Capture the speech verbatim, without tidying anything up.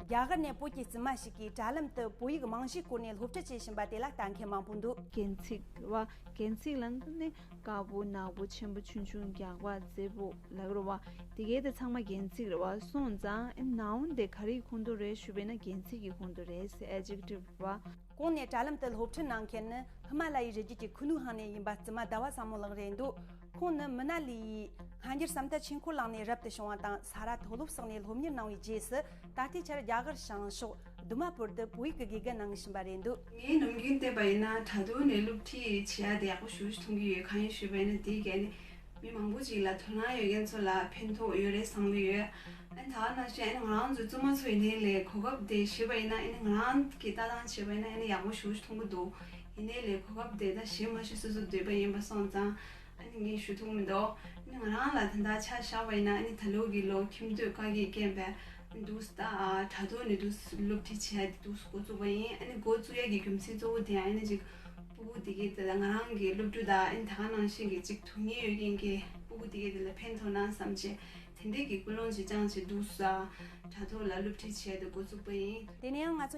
རྒྱ་གར་ནས་བོད་ཀྱི་བཙུན་མ་ཞིག་གིས་དྲ་ལམ་དུ་བོད་ཡིག་རྨང་གཞིའི་སྐོར་ནས་སློབ་ཁྲིད་བྱེད་བཞིན་པ་དེ་ལ་ལྟ་མཁན་མང་པོ་འདུག། རྒྱན་ཚིག་རེད་བ། རྒྱན་ཚིག་ལབ་ན་ནི་དཀར་པོ་ནག་པོ་ཆེན་པོ་ཆུང་ཆུང་རྒྱགས་པ་མཛེས་པོ་ལབ་རེད་བ། དེ་གའི་དེ་ཚང་མ་རྒྱན་ཚིག་རེད་བ། སོང་ཙང་ཨེ་noun་དེ་ག་རེའི་ཁོངས་གཏོགས་རེད་ཞུས་པས་ན་རྒྱན་ཚིག་གི་ཁོངས་གཏོགས་རེད། adjective་རེད་བ། གོང་ནས་དྲ་ལམ་དུ་སློབ་ཁྲིད་གནང་མཁན་ནི་ཧི་མ་ལ་ཡའི་རི་རྒྱུད་ཀྱི་ཁུ་ནུ་ཧང་ནས་ཡིན་པ་བཙུན་མ་ཟླ་བ་བཟང་མོ་ལགས་རེད་འདུག། ཁོང་ནི་མི་ན་ལི་ཡི་སྔ་འགྱུར་བསམ་མཐའ་ཆོས་འཁོར་གླིང་ནས་རབ་ཏུ་བྱུང་བ་དང་ས་རཱ་མཐོ་སློབ་སོགས་ནས་སློབ་གཉེར་གནང་བའི་རྗེས་སུ་ད་ལྟའི་ཆར་རྒྱ་གར་བྱང་ཕྱོགས་དུ་མ་པུར་དུ་བོད་ཡིག་གི་དགེ་རྒན་གནང་བཞིན་པ་རེད་འདུག། ངའི་ནམ་རྒྱུན་བལྟས་པ་ཡིན་ན་དྲ་ཐོག་ནས་སློབ་ཁྲིད་བྱེད་ཡ་དེ་ཡག་པོ་ཞེ་པོ་ཅིག་མཐོང་གི་ཡོད། གང་ཡིན་ཞུས་པ་ཡིན་ན་དེའི་གལ་ནི་མི་མང་པོ་ཅིག་ལ་དོ་སྣང་ཡོད་མཁན་ཚོ་ལ་ཕན་ཐོགས་ཡོད་རེད་བསམ་གི་ཡོད། ཨ་ནི་ད་ག་ནང་བཞིན་ཨ་ནི་ང་རང་ཚོའི་བཙུན་མ་ཚོ་ཡིན་ནའི་ལས་གོ་སྐབས་དེ་ཞུས་པ་ཡིན་ན་ཨ་ནི་ང་རང་གི་ལྟ་སྟངས་བྱས་པ་ཡིན་ན་ཨ་ནི་ཡག་པོ་ཞེ་པོ་ཅིག་མཐོང་གི་འདུག། ཡིན་ནའི་ལས་གོ་སྐབས་དེ་ད་གཞན་མ་གཞི་སོ་སོ་འདོད་པ་ཡིན་པ་སོང་ཙང་ཨ་ནི་ངས་ཞུ་ཐུབ་མི་འདུག། ཨ་ནི་ང་རང་ལ་ད་ལྟ་ཆ་བཞག་པ་ཡིན་ན་ཨ་ནི་ད་ལོ་གི་ལོ་ཁྱིམ་སྡོད་དཀའ་ངལ་རྐྱེན་པས་འདུག་ད་དྲ་ཐོག་ནས་འདུག་སློབ་ཁྲིད་བྱས་ཏེ་འདུག་འགོ་བཙུགས་པ་ཡིན། ཨ་ནི་འགོ་བཙུགས་ཡ་གི་རྒྱུ་མཚན་གཙོ་བོ་དེ་ཡང་ཨ་ནི་ཅིག་སྤུ་གུ་དེ་གའི་དེ་ལ་ང་རང་གི་སློབ་ཕྲུག་དང་ཨ་ནི་ད་ག་ནང་བཞིན་གྱི་ཅིག་སྡུག་བསྔལ་ཡོད་མཁན་གྱི་སྤུ་གུ་དེ་གའི་དེ་ལ་ཕན་ཐོགས་ན་བསམ་བྱས་དེ་འདྲའི་གི་ཀུན་སློང་ཅིག་བཅངས་བྱས་འདུག་ས་དྲ་ཐོག་ལ་སློབ་ཁྲིད་བྱས་ཏེ་འགོ་བཙུགས་པ་ཡིན། དེ་ནས་ཡང་ང་ཚོ།